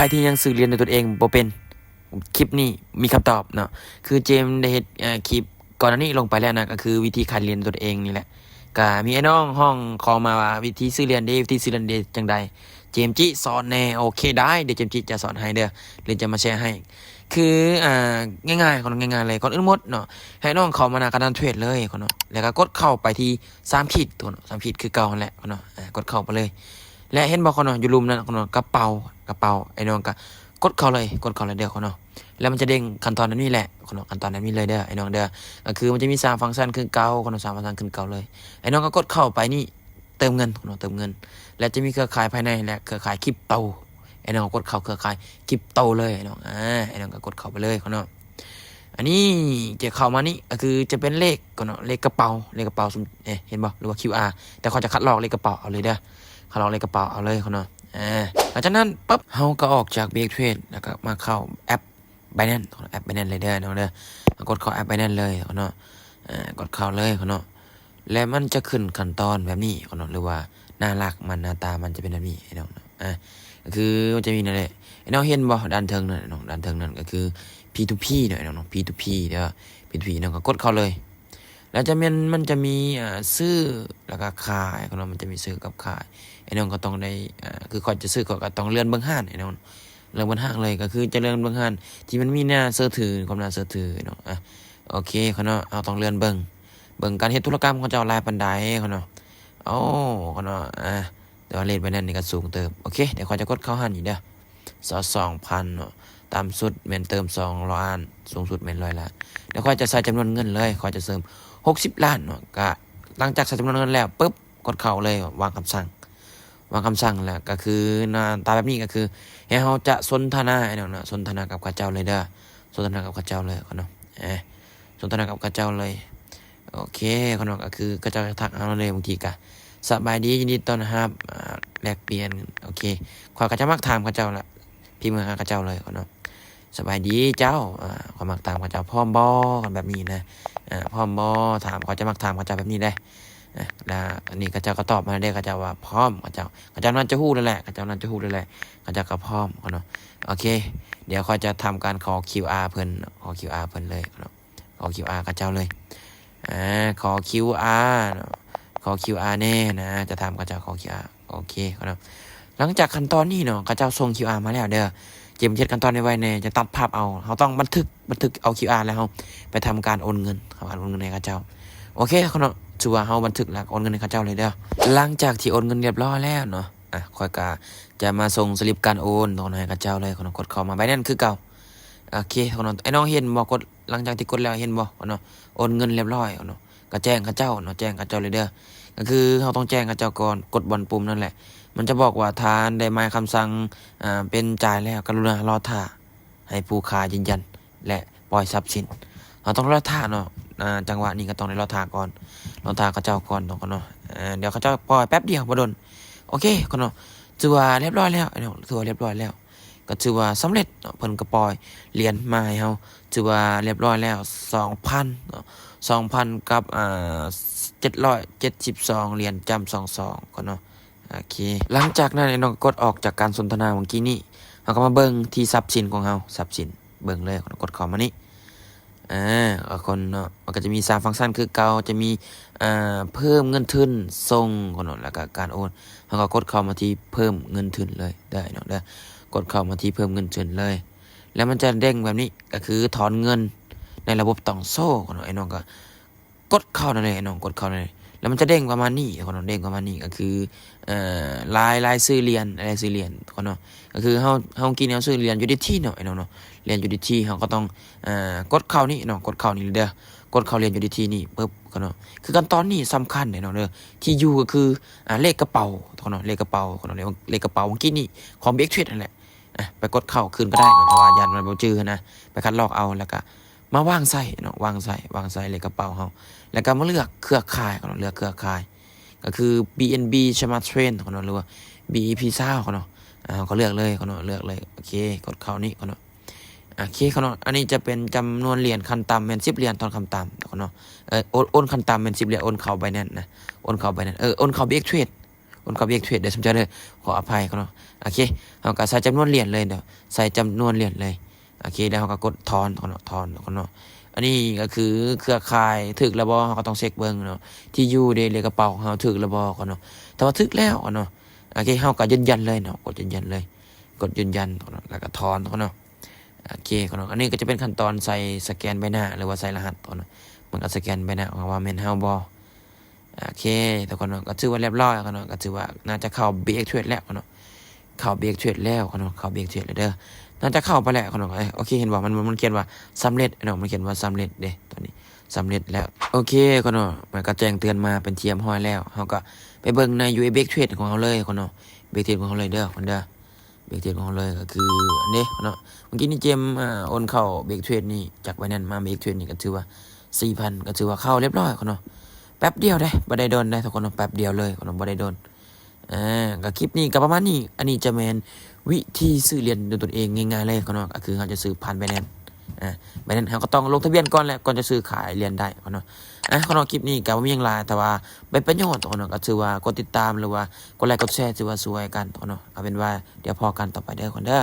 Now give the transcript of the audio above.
ผທີ່ຍັງຊື້ຫຼຽນດ້ວຍຕົນເອງບໍ່ເປັນ? ຄລິບນີ້ມີຄຳຕອບເນາະ. ຄືເຈມໄດ້ເຮັດ ເອີ ຄລິບກ່ອນໜ້ານີ້ລົງໄປແລ້ວນະ, ກໍຄືວິທີຂາຍຫຼຽນດ້ວຍຕົນເອງນີ້ແຫຼະ. ກໍມີອ້າຍນ້ອງຮ້ອງເຂົ້າມາວ່າ ວິທີຊື້ຫຼຽນເດ ວິທີຊື້ຫຼຽນເດ ຈັ່ງໃດ? ເຈມຈິສອນແດ່. ໂອເຄ ໄດ້ ດຽວເຈມຈິຈະສອນໃຫ້ເດີ ຫຼືຈະມາແຊໃຫ້. ຄື ອ່າ ງ່າຍໆ ຂອງ ງ່າຍໆເລີຍ. ກ່ອນອື່ນໝົດເນາະ ໃຫ້ນ້ອງເຂົ້າມາໜ້າການເທຣດເລີຍເນາະ, ແລ້ວກໍກົດເຂົ້າໄປທີ່ສາມຂີດ ຕົວເນາະ ສາມຂີດຄືເກົ່າຫັ້ນແຫຼະເນາະ. ອ່າ ກົດເຂົ້າໄປເລີຍ ແລະ ເຫັນບໍ່ເນາະ ຢູ່ລຸ່ມນັ້ນເນາະ ກະເປົາ ກະເປົາ. ອ້າຍນ້ອງກໍກົດເຂົ້າເລີຍ ກົດເຂົ້າເລີຍເດີເນາະ. ແລ້ວມັນຈະເດ້ງຂັ້ນຕອນແບບນີ້ແຫຼະເນາະ ຂັ້ນຕອນແບບນີ້ເລີຍເດີ ອ້າຍນ້ອງເດີ. ກໍຄືມັນຈະມີສາມຟັງຊັນຄືເກົ່າເນາະ ສາມຟັງຊັນຄືເກົ່າເລີຍ. ອ້າຍນ້ອງກໍກົດເຂົ້າໄປນີ້ ເຕີມເງິນເນາະ ເຕີມເງິນ ແລະ ຈະມີເຄືອຂ່າຍພາຍໃນ ແລະ ເຄືອຂ່າຍຄຣິບໂຕ. ອ້າຍນ້ອງກໍກົດເຂົ້າເຄືອຂ່າຍຄຣິບໂຕເລີຍເນາະ. ອ່າ ອ້າຍນ້ອງກໍກົດເຂົ້າໄປເລີຍເນາະ. ອັນນີ້ຈະເຂົ້າມານີ້ ກໍຄືຈະເປັນເລກເນາະ ເລກກະເປົາ ເລກກະເປົາ ເຫັນບໍ່ ຫຼືວ່າຄິວອາ ແຕ່ຂ້ອຍຈະຄັດລອກເລກກະເປົາເອົາເລີຍເດີ ຄັດລອກເລກກະເປົາເອົາເລີຍເນາະ. ອ່າ ຫຼັງຈາກນັ້ນປຶບ ເຮົາກໍອອກຈາກ ບີເອັກເທຣດ ແລ້ວກໍມາເຂົ້າແອັບ ໄບແນນ ແອັບໄບແນນເລີຍເດີນ້ອງເດີ. ເຮົາກົດເຂົ້າແອັບໄບແນນເລີຍເນາະ. ອ່າ ກົດເຂົ້າເລີຍເນາະ ແລ້ວມັນຈະຂຶ້ນຂັ້ນຕອນແບບນີ້ເນາະ ຫຼືວ່າໜ້າລັກມັນ ໜ້າຕາມັນຈະເປັນແບບນີ້ເນາະ. ອ່າ ກໍຄືມັນຈະມີນັ້ນແຫຼະ ອ້າຍນ້ອງເຫັນບໍ່ ດ້ານເທິງນັ້ນເນາະ ດ້ານເທິງນັ້ນກໍຄືພີທູພີເນາະ ອ້າຍນ້ອງເນາະ ພີທູພີເດີ ພີທູພີເນາະ. ກໍກົດເຂົ້າເລີຍ ແລ້ວຈະແມ່ນ ມັນຈະມີ ອ່າ ຊື້ ແລ້ວກໍຂາຍເນາະ ມັນຈະມີຊື້ກັບຂາຍ. ອ້າຍນ້ອງກໍຕ້ອງໄດ້ ອ່າ ຄືຂ້ອຍຈະຊື້ ຂ້ອຍກໍຕ້ອງເລື່ອນເບິ່ງຮ້ານ ອ້າຍນ້ອງ ເລື່ອນເບິ່ງຮ້ານເລີຍ ກໍຄືຈະເລື່ອນເບິ່ງຮ້ານທີ່ມັນມີໜ້າເຊື່ອຖື ຄວາມໜ້າເຊື່ອຖືເນາະ. ອ່າ ໂອເຄເນາະ ເຮົາຕ້ອງເລື່ອນເບິ່ງ ເບິ່ງການເຮັດທຸລະກຳຂອງເຈົ້າຫຼາຍປານໃດເນາະ. ໂອ້ ເນາະ ອ່າ ແຕ່ວ່າເຣດໄບແນນນີ້ກໍສູງເຕີບ. ໂອເຄ ດຽວຂ້ອຍຈະກົດເຂົ້າຮ້ານອີກເດີ ຊາວສອງພັນເນາະ. ຕ່ຳສຸດແມ່ນເຕີມສອງລ້ານ ສູງສຸດແມ່ນຮ້ອຍລ້ານ. ດຽວຂ້ອຍຈະໃສ່ຈຳນວນເງິນເລີຍ ຂ້ອຍຈະເຕີມຫົກສິບລ້ານເນາະ. ກະຫຼັງຈາກໃສ່ຈຳນວນເງິນແລ້ວປຶບ ກົດເຂົ້າເລີຍ ວາງຄຳສັ່ງ ວາງຄຳສັ່ງ ແລ້ວກໍຄືໜ້າຕາແບບນີ້ ກໍຄືໃຫ້ເຮົາຈະສົນທະນາເນາະ ສົນທະນາກັບເຂົາເຈົ້າເລີຍເດີ ສົນທະນາກັບເຂົາເຈົ້າເລີຍເນາະ. ເອີ ສົນທະນາກັບເຂົາເຈົ້າເລີຍ. ໂອເຄເນາະ ກໍຄືເຂົາເຈົ້າຈະທັກເຮົາເລີຍ ບາງທີກໍສະບາຍດີ ຍິນດີຕ້ອນຮັບ ອ່າ ແລກປ່ຽນ. ໂອເຄ ຂ້ອຍກໍຈະມັກຖາມເຂົາເຈົ້າລະ ພິມຫາເຂົາເຈົ້າເລີຍເນາະ ສະບາຍດີເຈົ້າ ອ່າ ຂ້ອຍມັກຖາມເຂົາເຈົ້າ ພ້ອມບໍ່ ກັນແບບນີ້ນະ. ອ່າ ພ້ອມບໍ່ ຖາມ ຂ້ອຍຈະມັກຖາມເຂົາເຈົ້າແບບນີ້ເດ້. ອ່າ ແລ້ວອັນນີ້ເຂົາເຈົ້າກໍຕອບມາເດ້ ເຂົາເຈົ້າວ່າພ້ອມ ເຂົາເຈົ້າ ເຂົາເຈົ້າໜ້າຈະຮູ້ແລ້ວແຫຼະ ເຂົາເຈົ້າໜ້າຈະຮູ້ແລ້ວແຫຼະ ເຂົາເຈົ້າກໍພ້ອມເນາະ. ໂອເຄ ດຽວຂ້ອຍຈະທຳການຂໍຄິວອາເພິ່ນ ຂໍຄິວອາເພິ່ນເລີຍເນາະ. ຂໍຄິວອາເຂົາເຈົ້າເລີຍ ອ່າ ຂໍຄິວອາເນາະ ຂໍຄິວອາແດ່ນະ ຈະຖາມເຂົາເຈົ້າຂໍຄິວອາ. ໂອເຄເນາະ ຫຼັງຈາກຂັ້ນຕອນນີ້ເນາະ ເຂົາເຈົ້າສົ່ງຄິວອາມາແລ້ວເດີ ເຈມເຮັດຂັ້ນຕອນໄວໆແດ່ ຈະຕັດພາບເອົາ ເຮົາຕ້ອງບັນທຶກ ບັນທຶກເອົາຄິວອາ ແລ້ວເຮົາໄປທຳການໂອນເງິນ ທຳການໂອນເງິນໃຫ້ເຂົາເຈົ້າ. ໂອເຄເນາະ ຖືວ່າເຮົາບັນທຶກແລ້ວກໍໂອນເງິນໃຫ້ເຂົາເຈົ້າເລີຍເດີ. ຫຼັງຈາກທີ່ໂອນເງິນລຽບຮ້ອຍແລ້ວເນາະ ອ່າ ຂ້ອຍກໍຈະມາສົ່ງສະລິບການໂອນຕົງໃຫ້ເຂົາເຈົ້າເລີຍເນາະ ກົດເຂົ້າມາໄບແນນຄືເກົ່າ. ໂອເຄເນາະ ອ້າຍນ້ອງເຫັນບໍ່ ກົດ ຫຼັງຈາກທີ່ກົດແລ້ວເຫັນບໍ່ເນາະ ໂອນເງິນລຽບຮ້ອຍເນາະ ກໍແຈ້ງເຂົາເຈົ້າເນາະ ແຈ້ງເຂົາເຈົ້າເລີຍເດີ. ກໍຄືເຮົາຕ້ອງແຈ້ງເຂົາເຈົ້າກ່ອນ ກົດບ່ອນປຸ່ມນັ້ນແຫຼະ ມັນຈະບອກວ່າ ທ່ານໄດ້ໝາຍຄຳສັ່ງ ອ່າ ເປັນຈ່າຍແລ້ວ ກະລຸນາລໍຖ້າໃຫ້ຜູ້ຂາຍຢືນຢັນ ແລະ ປ່ອຍຊັບສິນ. ເຮົາຕ້ອງລໍຖ້າເນາະ ອ່າ ຈັງຫວະນີ້ກໍຕ້ອງໄດ້ລໍຖ້າກ່ອນ ລໍຖ້າເຂົາເຈົ້າກ່ອນເນາະ ເນາະ. ອ່າ ດຽວເຂົາເຈົ້າປ່ອຍແປັບດຽວບໍ່ດົນ. ໂອເຄເນາະ ຖືວ່າລຽບຮ້ອຍແລ້ວເນາະ ຖືວ່າລຽບຮ້ອຍແລ້ວ ກໍຖືວ່າສຳເລັດເນາະ ເພິ່ນກໍປ່ອຍຫຼຽນມາໃຫ້ເຮົາ ຖືວ່າລຽບຮ້ອຍແລ້ວ ສອງພັນເນາະ ສອງພັນກັບ ອ່າ ເຈັດຮ້ອຍເຈັດສິບສອງຫຼຽນຈ້ຳສອງສອງເນາະ. ໂອເຄ ຫຼັງຈາກນັ້ນເນາະ ກໍກົດອອກຈາກການສົນທະນາເມື່ອກີ້ນີ້ ເຮົາກໍມາເບິ່ງທີ່ຊັບສິນຂອງເຮົາ ຊັບສິນ ເບິ່ງເລີຍ ກົດເຂົ້າມານີ້ ອ່າ ຄົນເນາະ ມັນກໍຈະມີສາມຟັງຊັນຄືເກົ່າ ຈະມີ ອ່າ ເພີ່ມເງິນທຶນ ສົ່ງເນາະ ແລ້ວກໍການໂອນ. ເຮົາກໍກົດເຂົ້າມາທີ່ເພີ່ມເງິນທຶນເລີຍເດີເນາະເດີ ກົດເຂົ້າມາທີ່ເພີ່ມເງິນທຶນເລີຍ ແລ້ວມັນຈະເດ້ງແບບນີ້ ກໍຄືຖອນເງິນໃນລະບົບຕ້ອງໂຊເນາະ. ອ້າຍນ້ອງກໍ ກົດເຂົ້ານັ້ນແຫຼະເນາະ ກົດເຂົ້ານັ້ນແຫຼະ ແລ້ວມັນຈະເດ້ງປະມານນີ້ເນາະ ເດ້ງປະມານນີ້ ກໍຄື ເອີ ລາຍ ລາຍຊື່ຫຼຽນ ລາຍຊື່ຫຼຽນເນາະ ກໍຄືເຮົາ ເຮົາກິນ ເຮົາຊື້ຫຼຽນຢູເອັສດີທີເນາະ ອ້າຍນ້ອງເນາະ ຫຼຽນຢູເອັສດີທີ ເຮົາກໍຕ້ອງ ເອີ ກົດເຂົ້ານີ້ເນາະ ກົດເຂົ້ານີ້ເດີ ກົດເຂົ້າຫຼຽນຢູເອັສດີທີນີ້ປຶບເນາະ. ຄືຂັ້ນຕອນນີ້ສຳຄັນເດ້ເນາະເດີ ທີ່ຢູ່ກໍຄື ອ່າ ເລກກະເປົາເນາະ ເລກກະເປົາເນາະ ເລກກະເປົາເມື່ອກີ້ນີ້ຂອງ ບີເອັກເທຣດ ນັ້ນແຫຼະ. ອ່ະ ໄປກົດເຂົ້າຄືນກໍໄດ້ເນາະ ເພາະວ່າຢ້ານມັນບໍ່ຈື່ນະ ໄປຄັດລອກເອົາ ແລ້ວກະມາວາງໃສ່ເນາະ ວາງໃສ່ ວາງໃສ່ເລກກະເປົາເຮົາ ແລ້ວກະມາເລືອກເຄືອຂ່າຍເນາະ ເລືອກເຄືອຂ່າຍ ກໍຄື ບີເອັນບີ ສະມາດເທຣດເນາະ ຫຼືວ່າ ບີອີພີຊາວເນາະ. ອ່າ ເຮົາກໍເລືອກເລີຍເນາະ ເລືອກເລີຍ ໂອເຄ ກົດເຂົ້ານີ້ເນາະ ໂອເຄເນາະ. ອັນນີ້ຈະເປັນຈຳນວນຫຼຽນຂັ້ນຕ່ຳແມ່ນສິບຫຼຽນຕອນຂັ້ນຕ່ຳເນາະ ເອີ ໂອນ ໂອນຂັ້ນຕ່ຳແມ່ນສິບຫຼຽນ ໂອນເຂົ້າໄບແນນນະ ໂອນເຂົ້າໄບແນນ ເອີ ໂອນເຂົ້າ ບີເອັກເທຣດ ໂອນເຂົ້າ Big Trade ເດີ ສົມໃຈເດີ ຂໍອະໄພເນາະ. ໂອເຄ ເຮົາກໍໃສ່ຈຳນວນຫຼຽນເລີຍເນາະ ໃສ່ຈຳນວນຫຼຽນເລີຍ. ໂອເຄ ແລ້ວເຮົາກໍກົດຖອນເນາະ ຖອນເນາະ. ອັນນີ້ກໍຄືເຄືອຂ່າຍຖືກແລ້ວບໍ່ ເຮົາກໍຕ້ອງເຊັກເບິ່ງເນາະ ທີ່ຢູ່ເດ ເລກກະເປົາຂອງເຮົາຖືກແລ້ວບໍ່ເນາະ. ຖ້າວ່າຖືກແລ້ວເນາະ ໂອເຄ ເຮົາກໍຢືນຢັນເລີຍເນາະ ກົດຢືນຢັນເລີຍ ກົດຢືນຢັນເນາະ ແລ້ວກໍຖອນເນາະ. ໂອເຄເນາະ ອັນນີ້ກໍຈະເປັນຂັ້ນຕອນໃສ່ສະແກນໃບໜ້າ ຫຼືວ່າໃສ່ລະຫັດເນາະ. ມັນກໍສະແກນໃບໜ້າອອກມາວ່າແມ່ນເຮົາບໍ່. ໂອເຄ ທຸກຄົນເນາະ ກໍຖືວ່າຮຽບຮ້ອຍເນາະ ກໍຖືວ່າໜ້າຈະເຂົ້າ Big Trade ແລ້ວເນາະ ເຂົ້າ Big Trade ແລ້ວເນາະ ເຂົ້າ Big Trade ແລ້ວເດີ. ໜ້າຈະເຂົ້າໄປແລ້ວເນາະ. ໂອເຄ ເຫັນບໍ່ ມັນ ມັນ ມັນຂຽນວ່າສຳເລັດເນາະ ມັນຂຽນວ່າສຳເລັດເດ້ ຕອນນີ້ສຳເລັດແລ້ວ. ໂອເຄເນາະ ມັນກໍແຈ້ງເຕືອນມາເປັນທີ່ຮຽບຮ້ອຍແລ້ວ. ເຮົາກໍໄປເບິ່ງໃນ Big Trade ຂອງເຮົາເລີຍເນາະ Big Trade ຂອງເຮົາເລີຍເດີ ເດີ. Big Trade ຂອງເຮົາເລີຍກໍຄືອັນນີ້ເນາະ ເມື່ອກີ້ນີ້ເຈມ ອາ ໂອນເຂົ້າ Big Trade ນີ້ ຈາກ Binance ມາ Big Trade ນີ້ ກໍຖືວ່າສີ່ພັນ ກໍຖືວ່າເຂົ້າຮຽບຮ້ອຍເນາະ. ແປັບດຽວເດ້ ບໍ່ໄດ້ດົນເດ້ທຸກຄົນເນາະ ແປັບດຽວເລີຍເນາະ ບໍ່ໄດ້ດົນ. ອາ ກໍຄລິບນີ້ກໍປະມານນີ້. ອັນນີ້ຈະແມ່ນວິທີຊື້ຫຼຽນດ້ວຍຕົນເອງງ່າຍໆເລີຍເນາະ ກໍຄືເຮົາຈະຊື້ຜ່ານ Binance ອາ Binance ເຮົາກໍຕ້ອງລົງທະບຽນກ່ອນແຫຼະ ກ່ອນຈະຊື້ຂາຍຫຼຽນໄດ້ເນາະ. ອາ ເນາະ ຄລິບນີ້ກໍບໍ່ມີຫຍັງຫຼາຍ ແຕ່ວ່າເປັນປະໂຫຍດເນາະ ກໍຖືວ່າກົດຕິດຕາມ ຫຼືວ່າກົດໄລກົດແຊ ຖືວ່າຊ່ວຍກັນເນາະ. ເອົາເປັນວ່າດຽວພໍ້ກັນຕໍ່ໄປເດີທຸກຄົນເດີ.